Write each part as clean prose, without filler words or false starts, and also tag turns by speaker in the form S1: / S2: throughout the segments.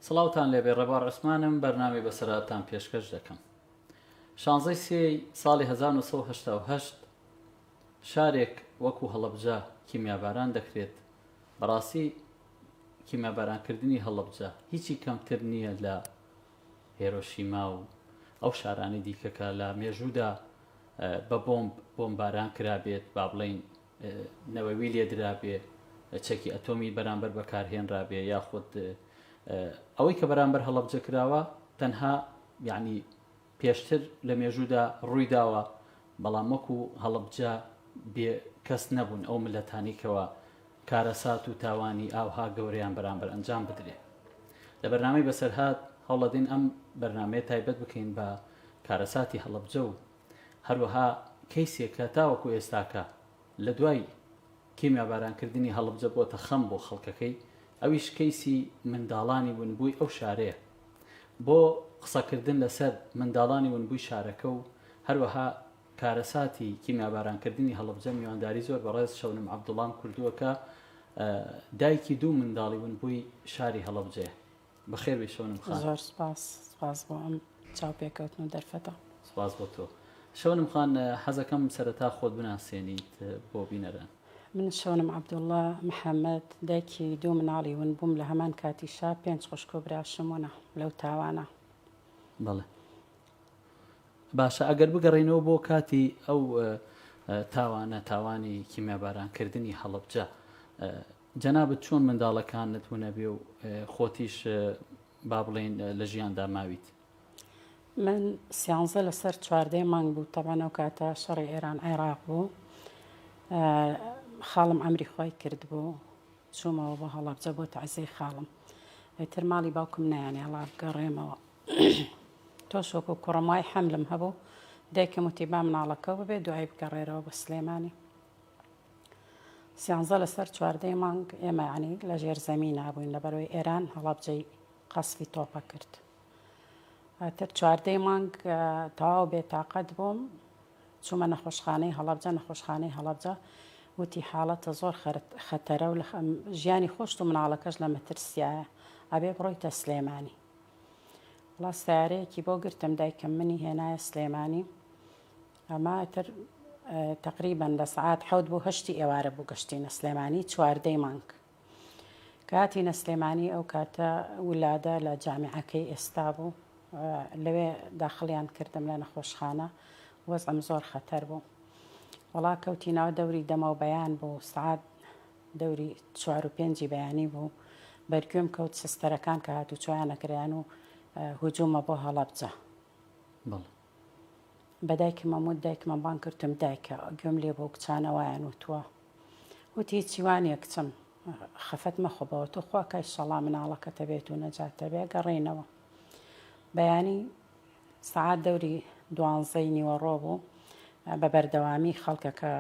S1: سڵاوتان لێبێ ڕێبوار عوسمانم بەرنامەی بەسەرهاتتان پێشکەش دەکەم. شانزەی سێی ساڵی 1988 شارێک وەکو هەڵەبجە کیمیاباران دەکرێت، بەڕاستی کیمیابارانکردنی هەڵەبجە هیچی کەمتر نییە لە هێرۆشیما و ئەو شارانەی دیکە کە لە مێژوودا بە بۆمب بۆمباران کرابێت با بڵێین نەوەوی لێدرابێ چەکی ئەتۆمی بەرامبەر بەکارهێنرابێ یاخود ئەوەی کە بەرامبەر هەڵەبجە کراوە تەنها یعنی پێشتر لە مێژوودا ڕووی داوە بەڵام وەکو هەڵەبجە بێ کەس نەبوون ئەو ملەتانی کەوا کارەسات و تاوانی ئاوها گەورەیان بەرامبەر ئەنجام بدرێ. لە بەرنامەی بەسەرهات هەوڵەدەین ئەم بەرنامەیە تایبەت بکەین بە کارەساتی هەڵەبجە و هەروەها کەیسێک کە تاوەکو ئێستاکە لە دوای کیمیابارانکردنی هەڵەبجە بۆتە خەم بۆ خەڵکەکەی ئەویش کەیسی منداڵانی ونبووی ئەو شارەیە. بۆ قسەکردن لەسەر منداڵانی ونبووی شارەکە و هەروەها کارەساتی کیمیابارانکردنی هەڵەبجە میوانداری زۆر بەڕێز شەونم عەبدوڵام کردووە کە دایکی دوو منداڵی ونبووی شاری هەڵەبجەیە. بەخێر بێی شەونم خان.
S2: زۆر سوپاس، سوپاس بۆ ئەم چاوپێکەوتن و دەرفەتە.
S1: سوپاس بۆ تۆ. شەونم خان حەزەکەم سەرەتا خۆت بناسێنیت بۆ بینەران.
S2: من شەونم عەبدوڵا محەمەد، دایکی دوو مناڵی ونبووم لە هەمان کاتیشا پێنج خوشک و براشم ونە لەو تاوانە.
S1: بەڵێ. باشە ئەگەر بگەڕێینەوە بۆ کاتی ئەو تاوانە، تاوانی کیمیابارانکردنی هەڵەبجە، جەنابت چۆن منداڵەکانت ونەبێ و خۆتیش با بڵێین لە ژیاندا ماویت؟
S2: من سیانزە لەسەر چواردەی مانگ بوو تەبعەن ئەو کاتە شەڕی ئێران عێراق بوو خاڵم ئەمری خۆی کردبوو چوومەوە بۆ هەڵەبجە بۆ تەعزیەی خاڵم ئیتر ماڵی باوکم نایانهێڵا بگەڕێمەوە تۆش وەکو کوڕم وای حەملم هەبوو دایکم وتی با مناڵەکە ببێ دوای بگەڕێرەوە بۆ سلێمانی سیانزە لەسەر چواردەی مانگ ئێمە ینی لە ژێر زەمینا بووین لەبەرەوەی ئێران هەڵەبجەی قەسفی تۆپە کرد ئیتر چواردەی مانگ تەواو بێتاقەت بووم چوومە نەخۆشخانەی هەڵەبجە نەخۆشخانەی هەڵەبجە وتی حاڵەتە زۆر خەتەرە و ژیانی خۆشت و مناڵەکەش لە مەترسیایە ئەبێ بڕۆیتە سلێمانی وڵا سیارەیەکی بۆ گرتم دایکم منی هێنایە سلێمانی ئەمە تر تقریبا لە سعات حەوت بۆ هەشتی ئێوارە بوو گەشتینە سلێمانی چواردەی مانگ کە هاتینە سلێمانی ئەو کاتە ولادە لە جامیعەکەی ئێستا بوو لەوێ داخڵیان کردم لە نەخۆشخانە وەزعم زۆر خەتەر بوو وەڵا کەوتینەوە دەوری دەمەو بەیان بوو سعات دەوری چوار و پێنجی بەیانی بوو بەرگوێم کەوت سستەرەکان کە هاتوچۆیان ئەکریان و هجومە بۆ هەڵەبجە
S1: بەڵێ
S2: بە دایکمم وت دایکمم بانگ کردم دایکە گوێم لێ بوو کچانە وایان وتووە وتی هیچی وا نییە کچم خەفەت مەخۆ بەوە تۆ خوا کە ئیشەڵا مناڵەکەتە بێت و نەجاتە بێ گەڕێینەوە بەیانی سەعات دەوری دوانزەی نیوەڕۆ بوو بە بەردەوامی خەڵکەکە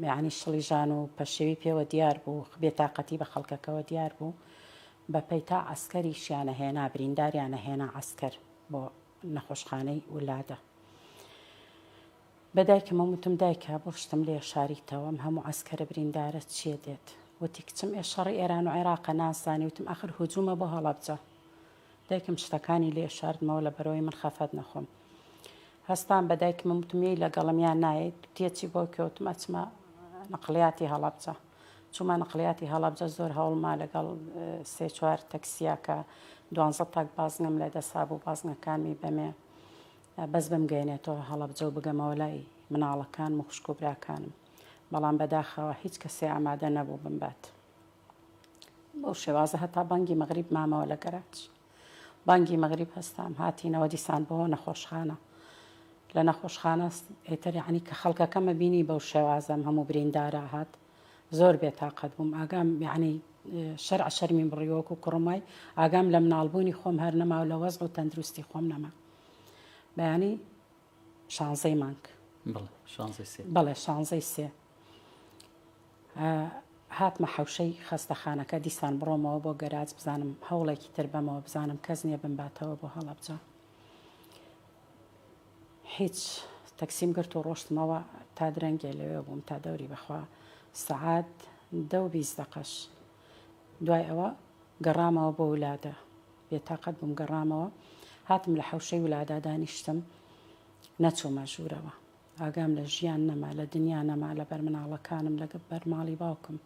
S2: یعنی شڵیژان و پەشێوی پێوە دیار بوو بێتاقەتی بە خەڵکەکەوە دیار بوو بە پەیتا عەسکەریشیانە هێنا برینداریانە هێنا عەسکەر بۆ نەخۆشخانەی ولادە بە دایکمم وتم دایکە بۆ شتم لێ شاریتەوە ئەم هەموو عەسکەرە بریندارە چیە دێت وتی کچم ئێ شەڕی ئێران و عێراقە نازانی وتم ئاخر هجومە بۆ هەڵەبجە دایکم شتەکانی لێ شاردمەوە لە بەرەوەی من خەفەت نەخۆم هەستام بە دایکمم وتم یەی لەگەڵم یان نایەیت وتیە چی بۆ کوێ وتم ئەچمە نەقڵیاتی هەڵەبجە چوومە نەقڵیاتی هەڵەبجە زۆر هەوڵما لەگەڵ سێ چوار تەکسیا کە دوانزە تاک بازنەم لە دەسا بوو بازنەکانمی بەمێ بەس بمگەیەنێتەوە هەڵەبجە و بگەمەوە لای مناڵەکانم و خوشک و براکانم بەڵام بەداخەوە هیچ کەسێ ئامادە نەبوو بمبات بەو شێوازە هەتا بانگی مەغریب مامەوە لە گەراج بانگی مەغریب هەستام هاتینەوە دیسان بۆ نەخۆشخانە لە نەخۆشخانە ئیتر یعنی کە خەڵکەکەمە بینی بەو شێوازەم هەموو بریندارە هات زۆر بێتاقەت بووم ئاگام یعنی شەرع شەرمیم بڕی وەکو کوڕم وای ئاگام لە مناڵبوونی خۆم هەر نەما و لە وەزع و تەندروستی خۆم نەما بەیانی شانزەی مانگ
S1: بەڵێ شانزەی سێ
S2: بەڵێ شانزەی سێ هاتمە حەوشەی خەستەخانەکە دیسان بڕۆمەوە بۆ گەراج بزانم هەوڵێکی تر بەمەوە بزانم کەس نییە بمباتەوە بۆ هەڵەبجە هیچ تەکسیم گرت و ڕۆشتمەوە تا درەنگێ لەوێ بووم تا دەوری بەخوا سەعات دە و 20 دەقەش دوای ئەوە گەڕامەوە بۆ ولادە. بێتاقەت بووم گەڕامەوە هاتم لە حەوشەی ولادا دانیشتم نەچوومە ژوورەوە ئاگام لە ژیان نەما لە دنیا نەما لەبەر مناڵەکانم لەگە بەر ماڵی باوکم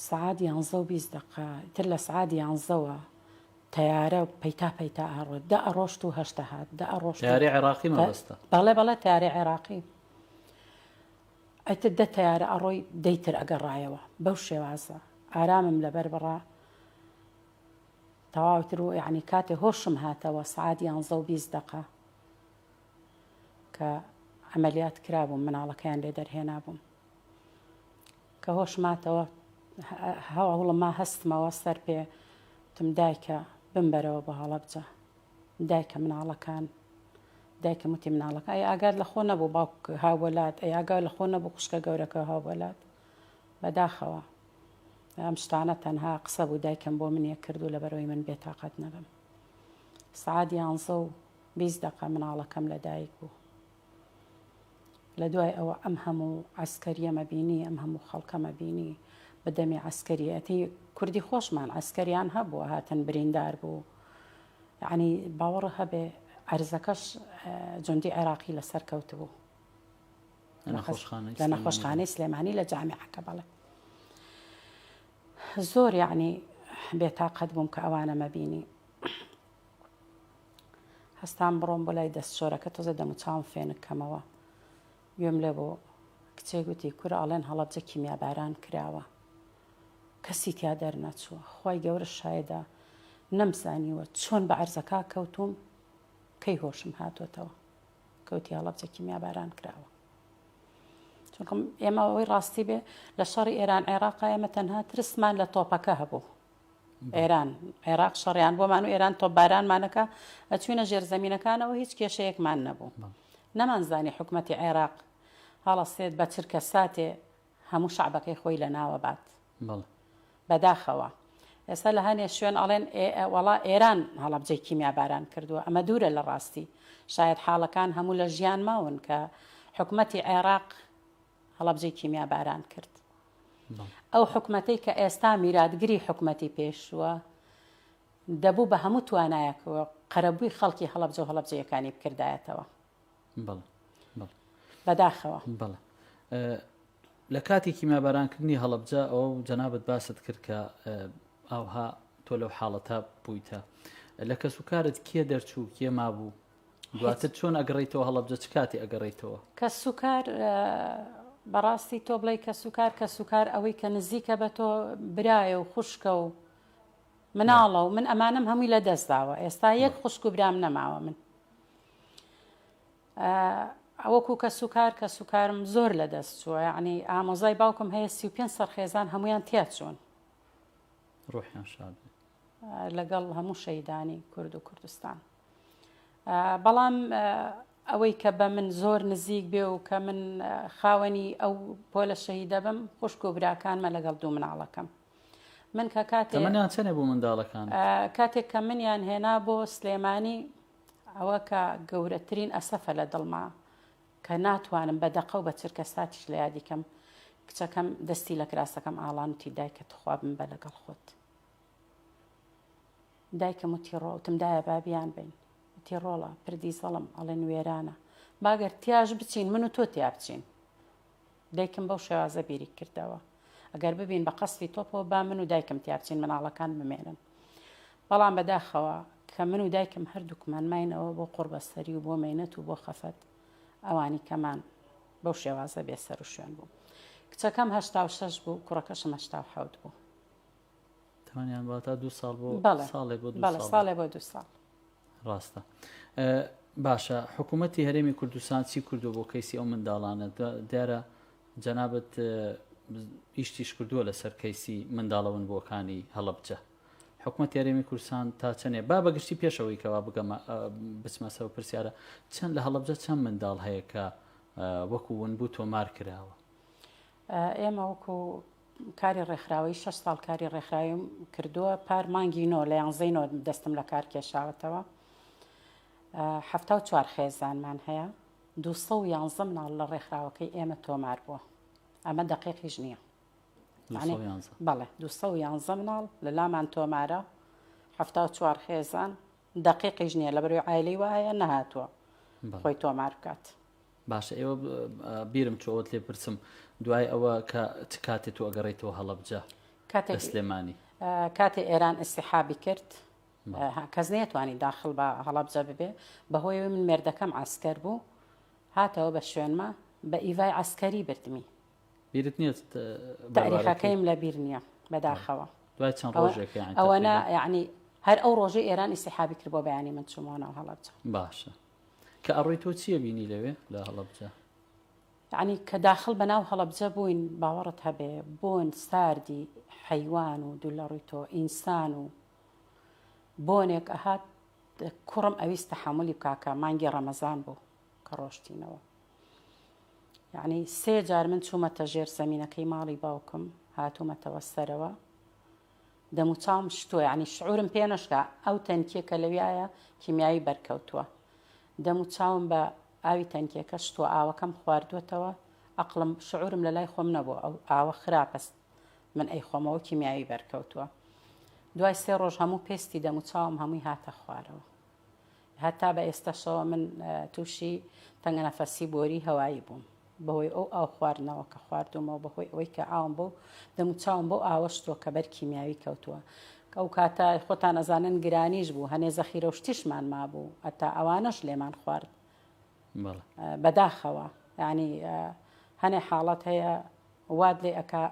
S2: سەعات یانزە و 20 دقە تر لە سەعات یانزەوە تەیارە پەیتا پەیتا ئەڕۆ دە ئەڕۆشت و هەشتە هات دە ئەڕۆشت
S1: تیارەی عێراقی مەبەستە
S2: بەڵێ بەڵێ تیارەی عێراقی ئیتر دە تەیارە ئەڕۆی دەی تر ئەگەڕایەوە بەو شێوازە ئارامم لەبەر بڕا تەواو تر و یعنی کاتێ هۆشم هاتەوە سعات یانزە و 20 دقە کە عملیات کرابووم مناڵەکەیان لێ دەرهێنابووم کە هۆشم هاتەوە هەوڵم ما هەستمەوە سەر پێ وتم دایکە بمبەرەوە بۆ هەڵەبجە دایکە مناڵەکان دایکم وتی مناڵەکە ئەی ئاگات لە خۆ نەبوو باوک هاوەلات ئەی ئاگا لە خۆ نەبوو خوشکە گەورەکە هاوەلات بەداخەوە ئەم شتانە تەنها قسە بوو دایکم بۆ منیە کرد و لەبەرەوەی من بێتاقەت نەبم سعات یانزە و 20 دقە مناڵەکەم لەدایک بوو لە دوای ئەوە ئەم هەموو عەسکەریەمە بینی ئەم هەموو خەڵکەمە بینی بە دەمی عەسکەریەتی کوردی خۆشمان عەسکەریان هەبووە هاتن بریندار بوو یعنی باوەڕ هەبێ عەرزەکەش جوندی عێراقی لەسەر کەوتبوو لە نەخۆشخانەی سلێمانی لە جامیعەکە بەڵێ زۆر یعنی بێتاقەت بووم کە ئەوانەمە بینی هەستام بڕۆم بۆ لای دەستشۆرەکە تۆزێ دەموچاوم فێنک کەمەوە. گوێم لێ بوو کچێک گوتی کورە ئەڵێن هەڵەبجە کیمیاباران کراوە. کەسی تیا دەرنەچووە. خوای گەورە شایدە نەمزانیوە چۆن بە عەرزەکا کەوتووم کەی هۆشم هاتۆتەوە. کەوتی هەڵەبجە کیمیاباران کراوە. چونکە ئێمە ئەوەی ڕاستی بێ لە شەڕی ئێران عێراقا ئێمە تەنها ترسمان لە تۆپەکە هەبوو. ئێران عێراق شەڕیان بۆمان و ئێران تۆپبارانمانەکە ئەچوینە ژێرزەمینەکانەوە هیچ کێشەیەکمان نەبوو نەمانزانی حکومەتی عێراق هەڵەسێت بە چرکە ساتێ هەموو شعبەکەی خۆی لە ناوە بات بەداخەوە ئێستا لە هەنێ شوێن ئەڵێن وەڵا ئێران هەڵەبجەی کیمیاباران کردووە ئەمە دوورە لە ڕاستی شاید حاڵەکان هەموو لە ژیان ماون کە حکومەتی عێراق هەڵەبجەی کیمیاباران کرد. ئەو حکومەتەی کە ئێستا میراتگری حکومەتی پێشووە، دەبوو بە هەموو توانایەکەوە قەرەبووی خەڵکی هەڵەبجە و هەڵەبجەیەکانی بکردایەتەوە. بەداخەوە.
S1: بەڵێ. لە کاتی کیمیابارانکردنی هەڵەبجە ئەوە جەنابت باست کرد کە ئاوها تۆ لەو حاڵەتە بوویتە. لە کەسوکارت کێ دەرچوو کێ مابوو؟ دواتر چۆن ئەگەڕێیتەوە هەڵەبجە چ کاتێ ئەگەڕێیتەوە؟
S2: کەسوکار بەڕاستی تۆ بڵێی کەسوکار کەسوکار ئەوەی کە نزیکە بە تۆ برایە و خوشکە و مناڵە و من ئەمانەم هەمووی لە دەست داوە ئێستا یەک خوشک و برام نەماوە من ئەوەکو کەسوکار کەسوکارم زۆر لە دەست چووە یعنی ئامۆزای باوکم هەیە 35 سەر خێزان هەمویان تیا چوون
S1: ڕۆحیان شاد
S2: لەگەڵ هەموو شەیدانی کورد و کوردستان بەڵام ئەوەی کە بە من زۆر نزیک بێ و کە من خاوەنی ئەو پۆلە شەهیدە بم خوشک و براکانمە لەگەڵ دوو مناڵەکەم من کە کاتێ
S1: تەمەنیان چەنێ بوو منداڵەکان
S2: کاتێک کە منیان هێنا بۆ سلێمانی ئەوە کە گەورەترین ئەسەفە لە دڵما کە ناتوانم بە دەقە و بە چرکە ساتیش لە یادی کەم کچەکەم دەستی لە کراسەکەم ئاڵان وتی دایکە تخوا بمبە لەگەڵ خۆت دایکم وتی ڕۆ وتم دایە با بیان بین وتی ڕۆڵە پردی زەڵم ئەڵێن وێرانە باگەر تیاش بچین من و تۆ تیا بچین دایکم بەو شێوازە بیری کردەوە ئەگەر ببین بە قەسفی تۆپەوە با من و دایکم تیا بچین مناڵەکان بمێنن بەڵام بەداخەوە کە من و دایکم هەردووکمان ماینەوە بۆ قوڕبەسەری و بۆ مەینەت و بۆ خەفەت ئەوانی کەمان بەو شێوازە بێسەر و شوێن بوو کچەکەم 86 بوو کوڕەکەشم 87 بوو
S1: تەمەنیان واتا دوو ساڵ بۆ ساڵێ بۆ
S2: دوو ساڵێ بۆ دوو ساڵ
S1: ڕاستە باشە حکوومەتتی هەرێمی کوردستان چی کردو بۆ کەیسی ئەو منداڵانە دیارە جەنابەت ئیشتیش کردووە لەسەر کەیسی منداڵە ونبووەکانی هەڵەبجە حکوومەت هەرێمی کوردستان تا چەندێ با بەگشتی پێشەوەی کەوا بگەمە بچمە سەر پرسیارە چەند لە هەڵەبجە چەند منداڵ هەیە کە وەکو ونبوو تۆمار کراوە
S2: ئێمە وەکو کاری ڕێکخراوەیی شەش ساڵ کاری ڕێکخراویم کردووە پار مانگی نۆ لە یانزەی نۆ دەستم لە کار کێشاوەتەوە 74 خێزانمان هەیە 211 مناڵ لە ڕێکخراوەکەی ئێمە تۆمار بووە ئەمە دقیقیش نییە بەڵێ 211 مناڵ لە لامان تۆمارە. 74 خێزان دەقیقیش نییە لەبەرەوەی عایلەی وا هەیە نەهاتووە خۆی تۆمار بکات.
S1: باشە ئێوە بیرم چوو ئەوەت لێ پرسم دوای ئەوە کە چ کاتێ تۆ ئەگەڕێیتەوە هەڵەبجە
S2: کاتێک
S1: سلێمانی؟
S2: کاتێ ئێران ئیستیحابی کرد کەس نەیەتوانی داخل بە هەڵەبجە ببێ بەهۆیەوەی من مێردەکەم عەسکەر بوو هاتەوە بە شوێنما بە ئیڤای عەسکەری بردمی.
S1: بیرت نییە
S2: تاریخەکەیم لە بیر نییە بەداخەوە.
S1: دوای چەند ڕۆژێک یانی
S2: ئەوەنە یعنی هەر ئەو ڕۆژەی ئێران ئیسیحابی کرد بۆ بەیانی من چوومەوە ناو هەڵەبجە.
S1: باشە کە ئەڕۆی تۆ چییە بینی لەوێ لە هەڵەبجە؟
S2: یعنی کە داخل بە ناو هەڵەبجە بووین باوەڕت هەبێ بۆن ساردی حەیوان و دوو لە ڕووی تۆ ئینسان و بۆنێک ئەهات کوڕم ئەویست تەحەمولی بکا کە مانگی ڕەمەزان بوو کە ڕۆشتینەوە یعنی سێ جار من چوومەتە ژێر زەمینەکەی ماڵی باوکم هاتوومەتەوە سەرەوە دەموچاوم شتووە یعنی شعورم پێ نەشکا ئەو تەنکیە کە لەویایە کیمیایی بەرکەوتووە دەموچاوم بە ئاوی تەنکیەکە شتووە ئاوەکەم خواردووەتەوە ئەقڵم شعورم لە لای خۆم نەبوو ئەو ئاوە خراپە من ئەیخۆمەوە کیمیاوی بەرکەوتووە دوای سێ ڕۆژ هەموو پێستی دەموچاوم هەمووی هاتە خوارەوە هەتا بە ئێستەشەوە من تووشی تەنگەنەفەسی بۆری هەوایی بووم بەهۆی ئەو ئاو خواردنەوە کە خواردومەوە بەهۆی ئەوەی کە ئاوم بۆ دەموچاوم بۆ ئاوەشتووە کە بەر کیمیاوی کەوتووە ئەو کاتە خۆتان ئەزانن گرانیش بوو هەنێ زەخیرە و شتیشمان مابوو هەتا ئەوانەش لێمان خوارد بەداخەوە یعنی هەنێ حاڵەت هەیە وات لێ ئەکا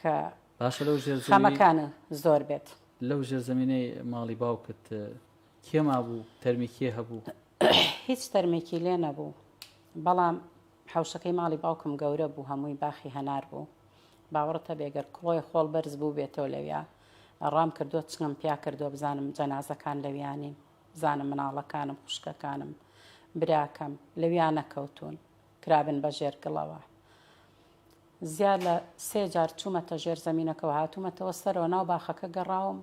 S2: کە
S1: باشە لەو ژێر
S2: خەمەکانە زۆر بێت.
S1: لەو ژێر زەمینەی ماڵی باوکت کێ مابوو تەرمی کێ هەبوو؟
S2: هیچ تەرمێکی لێ نەبوو بەڵام حەوشەکەی ماڵی باوکم گەورە بوو هەمووی باخی هەنار بوو باوەڕت هەبێ گەر کڵۆی خۆڵ بەرز بوو بێتەوە لەویا ڕام کردووە چنگم پیا کردووە بزانم جەنازەکان لەویا نین بزانم مناڵەکانم خوشکەکانم براکەم لەویا نەکەوتوون کرابن بە ژێر گڵەوە. زیاد لە سێ جار چوومەتە ژێر زەمینەکەوە هاتوومەتەوە سەرەوە ناو باخەکە گەڕاوم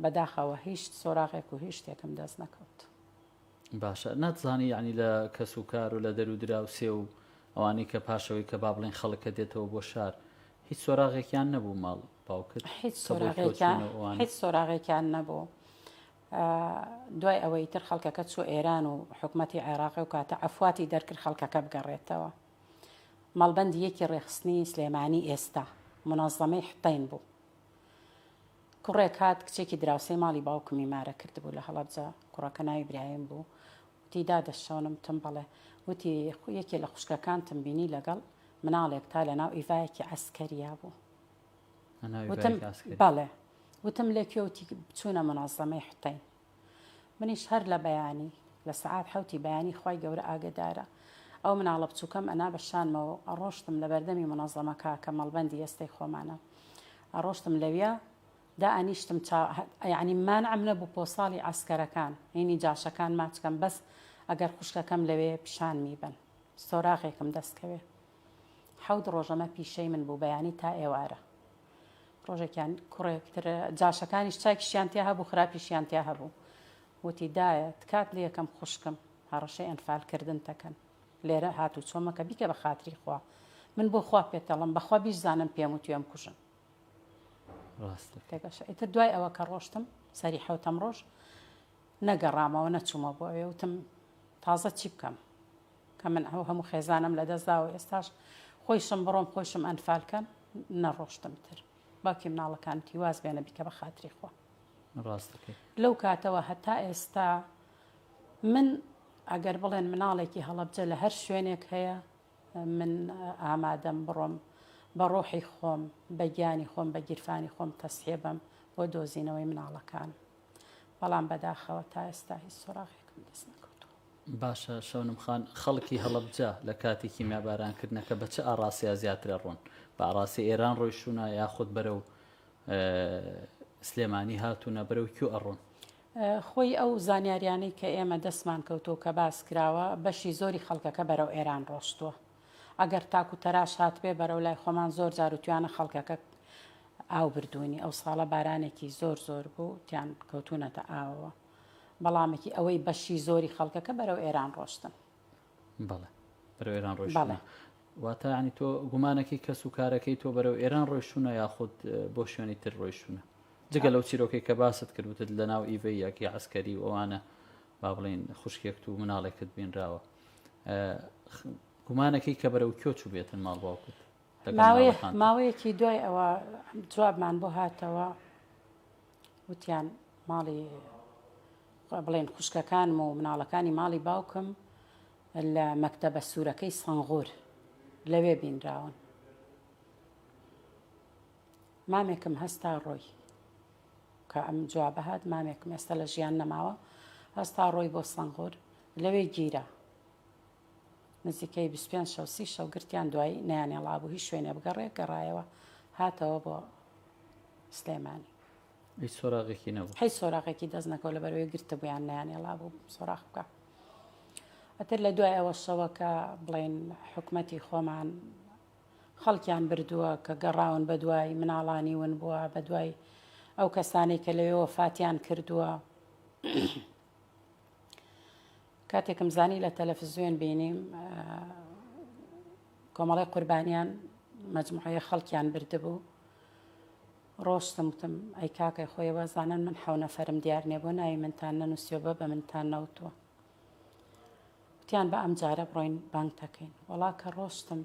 S2: بەداخەوە هیچ سۆراغێک و هیچ شتێکم دەست نەکەوت.
S1: باشە ناتزانی یعنی لە کەس و کار و لە دەر و دراوسێ و ئەوانەی کە پاشەوەی کە با بڵێن خەڵک کە دێتەوە بۆ شار هیچ سۆراغێکیان نەبوو ماڵ باوکت
S2: هیچ سۆراغێکیان هیچ سۆراغێکیان نەبوو. دوای ئەوەی تر خەڵکەکە چووە ئێران و حکومەتی عێراق ئەو کاتە عەفواتی دەرکرد خەڵکەکە بگەڕێتەوە. مەڵبەندی یەکی ڕێکخستنی سلێمانی ئێستا، مونەزەمەی حتەین بوو. کوڕێک هات کچێکی دراوسێی ماڵی باوکمی مارە کردبوو لە هەڵەبجە، کوڕەکە ناوی برایم بوو. وتی دادە شەونم، وتم بەڵێ. وتی یەکێ لە خوشکەکانتم بینی لەگەڵ مناڵێک تا لەناو ئیڤایەکی عەسکەریا بوو. وتم بەڵێ. وتم لە کوێ؟ وتی چوونە مونەزەمەی حوتەین. منیش هەر لە بەیانی، لە سەعات حەوتی بەیانی خوای گەورە ئاگەدارە، ئەو مناڵە بچووکەم ئەنا بە شانمەوە و ئەڕۆشتم لە بەردەمی مونەزەمەکە کە مەڵبەندی ئێستەی خۆمانە، ئەڕۆشتم لەویا دائەنیشتم چا یەعنی مانعم نەبوو پۆساڵی عەسکەرەکان هینی جاشەکان ماچ کەم بەس ئەگەر خوشکەکەم لەوێ پیشانمی بەن سۆراغێکم دەست کەوێ. حەوت ڕۆژ ئەمە پیشەی من بوو بەیانی تا ئێوارە. ڕۆژێکیان کوڕێک تر جاشەکانیش چاکیشیان تیا هەبوو خراپیشیان تیا هەبوو وتی دایە تکات لێ یەکەم خوشکم هەڕەشەی ئەنفال کردن تەکەن لێرە هاتوو چۆمەکە بیکە بە خاتری خوا من بۆ خوا پێتەڵم بەخوا بیشزانم پێم و توێم کوژن
S1: ڕاستە
S2: تێگەشە ئیتر دوای ئەوە کە ڕۆشتم سەری حەوتەم ڕۆژ نەگەڕامەوە نەچوومە بۆ ئەوێ وتم تازە چی بکەم کە من ئەو هەموو خێزانەم لەدەست داوە ئێستاش خۆیشم بڕۆم خۆیشم ئەنفال کەن نەڕۆشتم تر باوکی مناڵەکان وتی واز بێنە بیکە بە خاتری خوا
S1: ڕاستەکەی
S2: لەو کاتەوە هەتا ئێستا من ئەگەر بڵێن مناڵێکی هەڵەبجە لە هەر شوێنێک هەیە من ئامادەم بڕۆم بە ڕۆحی خۆم بە گیانی خۆم بە گیرفانی خۆم تەسحێ بەم بۆ دۆزینەوەی مناڵەکان بەڵام بەداخەوە تا ئێستا هیچ سۆراغێکم دەست نەکەوتووە.
S1: باشە شەونم خان خەڵکی هەڵەبجە لە کاتی کیمیاباران کردنەکە بە چ ئاڕاستەیە زیاتر ئەڕۆن؟ بە ئاڕاستەی ئێران ڕۆیشتوونە یاخود بەرەو سلێمانی هاتوونە بەرەو کوێ ئەڕۆن؟
S2: خۆی ئەو زانیاریانەی کە ئێمە دەستمان کەوتووە و کە باس کراوە بەشی زۆری خەڵکەکە بەرەو ئێران ڕۆشتووە. ئەگەر تاک و تەراش هاتبێ بەرەو لای خۆمان زۆر جار وتویانە خەڵکەکە ئاو بردوونی ئەو ساڵە بارانێکی زۆر زۆر بوو تیان کەوتوونەتە ئاوەوە. بەڵامێکی ئەوەی بەشی زۆری خەڵکەکە بەرەو ئێران ڕۆشتن.
S1: بەڵێ بەرەو ئێران ڕۆیشتن. واتە یانی تۆ گومانەکەی کەس و کارەکەی تۆ بەرەو ئێران ڕۆیشتونە یاخود بۆ شوێنی تر ڕۆیشتونە؟ جگە لەو چیرۆکەی کە باست کرد وتت لە ناو ئیڤەیەکی عەسکەری و ئەوانە با بڵێین خوشکێکت و مناڵێکت بینراوە گومانەکەی کە بەرەو کوێ چووبێتن ماڵ باوکت
S2: ماوەیەکی دوای ئەوە جوابمان بۆ هاتەوە وتیان ماڵی بڵێن خوشکەکانم و مناڵەکانی ماڵی باوکم لە مەکتەبە سوورەکەی سەنغور لەوێ بینراون مامێکم هەستا ڕۆی کە ئەم جوابە هات مامێکم ئێستا لە ژیان نەماوە هەستا ڕۆی بۆ سەنغور لەوێ گیرا نزیکەی 25 شەو سی شەو گرتیان دوایی نەیانێڵابوو هیچ شوێنێ بگەڕێ گەڕایەوە هاتەوە بۆ سلێمانی
S1: هیچ سۆراغێکی نەبوو
S2: هیچ سۆراغێکی دەست نەکەوت لەبەرەوەی گرتبوویان نەیانێڵابوو سۆراغ بکە ئەتر لە دوای ئەوەشەوە کە بڵێن حکومەتی خۆمان خەڵکیان بردووە کە گەڕاون بەدوای مناڵانی ون بووە بەدوای ئەو کەسانەی کە لەوێ وەفاتیان کردووە کاتێکم زانی لە تەلەفزیۆن بینیم کۆمەڵی قوربانیان مەجموعەیە خەڵکیان بردبوو ڕۆشتم وتم ئەی کاکە خۆی وازانن من حەو نەفەرم دیار نییە بۆ ناوی منتان نەنووسیوە بە بە منتان نەوتووە وتیان بە ئەم جارە بڕۆین بانگ دەکەین وەڵا کە ڕۆشتم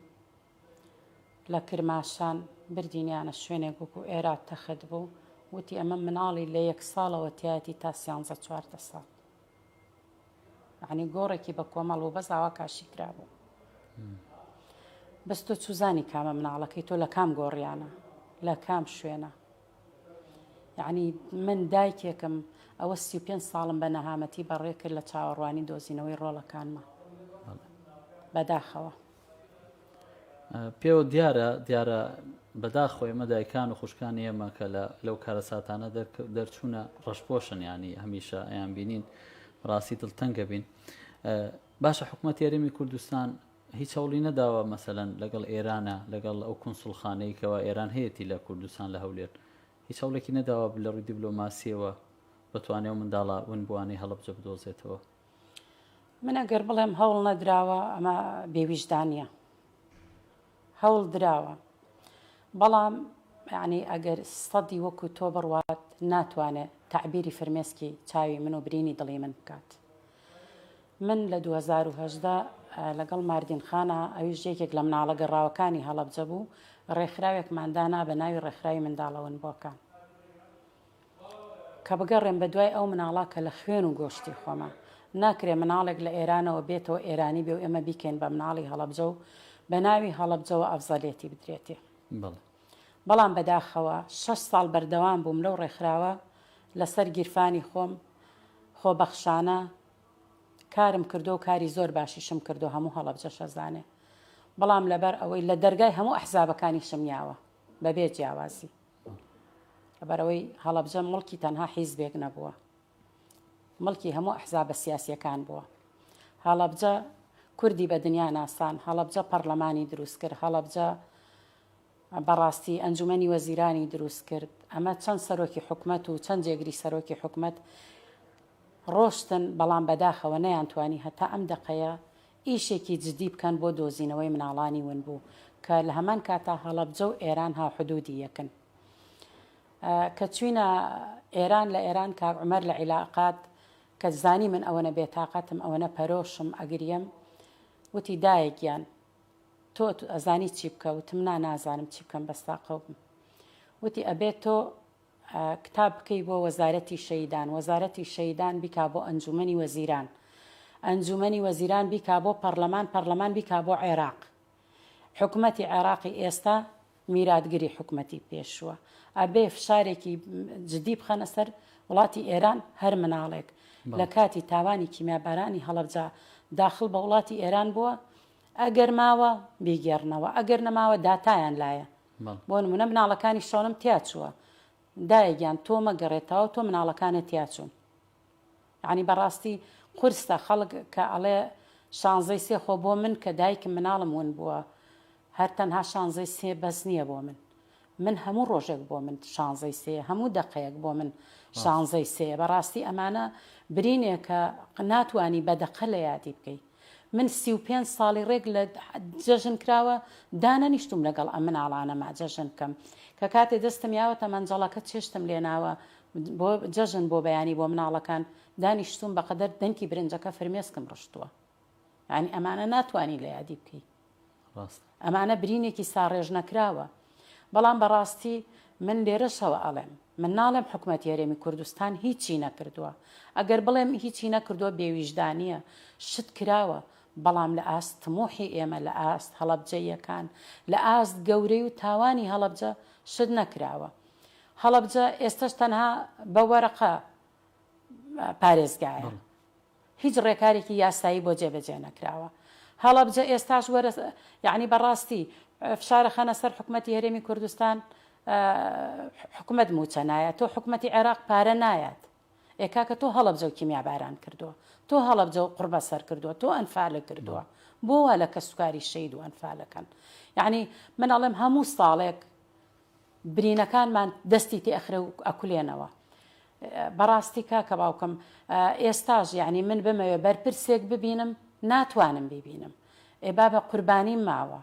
S2: لە کرماشان بردینیانە شوێنێک وەکو ئێرا تەخت بوو وتی ئەمە مناڵی لە یەک ساڵەوە تایەتی تا سیانزە چواردە ساڵ یعنی گۆڕێکی بە کۆمەڵ بوو بەس ئاوا کاشی کرابوو بەس تۆ چوزانی کامە مناڵەکەی تۆ لە کام گۆڕیانە لە کام شوێنە یەعنی من دایکێکم ئەوە 35 ساڵم بە نەهامەتی بەڕێ کرد لە چاوەڕوانی دۆزینەوەی ڕۆڵەکانمە بەداخەوە.
S1: پێوە دیارە دیارە بەداخەوە ئێمە دایکان و خوشکانی ئێمە کە لە لەو کارەساتانە دەرچوونە ڕەشپۆشن ینی هەمیشە ئەیان بینین ڕاستی دڵتەنگە بین باشە حکوومەت یاریمی کوردستان هیچ هەوڵی نەداوە مەسەلەن لەگەڵ ئێرانە لەگەڵ ئەو کونسوڵخانەی کەوا ئێران هەیەتی لە کوردستان لە هەولێر هیچ هەوڵێکی نەداوە لە ڕووی دیبلۆماسیەوە بتوانێ ئەو منداڵە ونبووانەی هەڵەبجە بدۆزێتەوە؟
S2: من ئەگەر بڵێم هەوڵ نەدراوە ئەمە بێویژدانیە هەوڵ دراوە بەڵام یعنی ئەگەر سەدی وەکو تۆ بڕوات ناتوانێت تەعبیری فرمێسکی چاوی من و برینی دڵی من بکات من لە 2018 لەگەڵ ماردین خانا ئەویش یەکێک لە مناڵە گەڕاوەکانی هەڵەبجە بوو ڕێکخراوێکمان دانا بە ناوی ڕێکخراوی منداڵە ونبووەکان کە بگەڕێم بە دوای ئەو مناڵە کە لە خوێن و گۆشتی خۆمە. ناکرێ مناڵێک لە ئێرانەوە بێتەوە ئێرانی بێ و ئێمە بیکەین بە مناڵی هەڵەبجە و بە ناوی هەڵەبجەوە ئەفزەلێتی بدرێتێ.
S1: بەڵێ.
S2: بەڵام بەداخەوە شەش ساڵ بەردەوام بووم لەو ڕێکخراوە لەسەر گیرفانی خۆم خۆبەخشانە کارم کردو و کاری زۆر باشیشم کردو هەموو هەڵەبجەش ئەزانێ بەڵام لەبەر ئەوەی لە دەرگای هەموو ئەحزابەکانیشم یاوە بەبێ جیاوازی لەبەرئەوەی هەڵەبجە مڵکی تەنها حیزبێک نەبووە مڵکی هەموو ئەحزابە سیاسیەکان بووە هەڵەبجە کوردی بە دنیا ناسان هەڵەبجە پەرلەمانی دروست کرد هەڵەبجە بەڕاستی ئەنجومەنی وەزیرانی دروست کرد ئەمە چەند سەرۆکی حکومەت و چەند جێگری سەرۆکی حکومەت ڕۆشتن بەڵام بەداخەوە نەیانتوانی هەتا ئەم دەقەیە ئیشێکی جدی بکەن بۆ دۆزینەوەی مناڵانی ونبوو کە لە هەمان کاتا هەڵەبجە و ئێران هاوحدودی یەکن. کە چوینە ئێران لە ئێران کاک عومەر لە عیلاقات کە زانی من ئەوەنە بێتاقەتم ئەوەنە پەرۆشم ئەگریەم وتی دایە گیان تۆ ئەزانی چی بکە وتم نا نازانم چی بکەم بەس تاقەو بم وتی ئەبێت تۆ کتاب بکەی بۆ وەزارەتی شەیدان وەزارەتی شەیدان بیکا بۆ ئەنجومەنی وەزیران ئەنجومەنی وەزیران بیکا بۆ پەڕلەمان پەڕلەمان بیکا بۆ عێراق حکومەتی عێراقی ئێستا میراتگری حکومەتی پێشووە ئەبێ فشارێکی جدی بخەنە سەر وڵاتی ئێران هەر مناڵێک لە کاتی تاوانی کیمیابارانی هەڵەبجە داخڵ بە وڵاتی ئێران بووە ئەگەر ماوە بیگێڕنەوە ئەگەر نەماوە داتایان لایە بۆ نمونە مناڵەکانی شۆنم تیا چووە دایە گیان تۆ مەگەڕێ تەواو تۆ مناڵەکانت تیا چوون یعنی بەڕاستی قورسە خەڵک کە ئەڵێ شانزەی سێ خۆ بۆ من کە دایکم مناڵم ون بووە هەر تەنها شانزەی سێ بەس نییە بۆ من من هەموو ڕۆژێک بۆ من شانزەی سێ هەموو دەقەیەک بۆ من شانزەی سێ بەڕاستی ئەمانە برینێکە ناتوانی بە دەقە لە یادی بکەی. من 35 ساڵی ڕێک لە جەژن کراوە دانەنیشتوم لەگەڵ ئەم مناڵانەما جەژن بکەم کە کاتێ دەستم یاوەتە مەنجەڵەکە چێشتم لێناوە بۆ جەژن بۆ بەیانی بۆ مناڵەکان دانیشتوم بەقەدەر دەنکی برنجەکە فرمێسکم ڕشتووە یانی ئەمانە ناتوانی لە یادی بکەی ئەمانە برینێکی ساڕێژ نەکراوە بەڵام بەڕاستی من لێرەشەوە ئەڵێم من ناڵێم حکومەتی هەرێمی کوردستان هیچی نەکردووە ئەگەر بڵێم هیچی نەکردووە بێویژدانیە شت کراوە بەڵام لە ئاست تموحی ئێمە لە ئاست هەڵەبجەیەکان لە ئاست گەورەی و تاوانی هەڵەبجە شت نەکراوە هەڵەبجە ئێستش تەنها بە وەرەقە پارێزگایە هیچ ڕێکارێکی یاسایی بۆ جێبەجێ نەکراوە. هەڵەبجە ئێستاش وەرە یەعنی بەڕاستی فشارە خەنە سەر حکومەتی هەرێمی کوردستان حکومەت موچە نایە تۆ حکومەتی عێراق پارە نایات ئێ کاکە تۆ هەڵەبجە و کیمیاباران کردووە تۆ هەڵەبجە و قوڕبەسەر کردووە تۆ ئەنفالە کردووە بۆ وا لە کەسوکاری شەید و ئەنفالەکەن یعنی من ئەڵێم هەموو ساڵێک برینەکانمان دەستی تێ ئەخرێ و ئەکولێنەوە. بەڕاستی کاکە باوکم ئێستاش یعنی من بمەوێ بەرپرسێک ببینم ناتوانم بیبینم. ئێ بابە قوربانیم ماوە.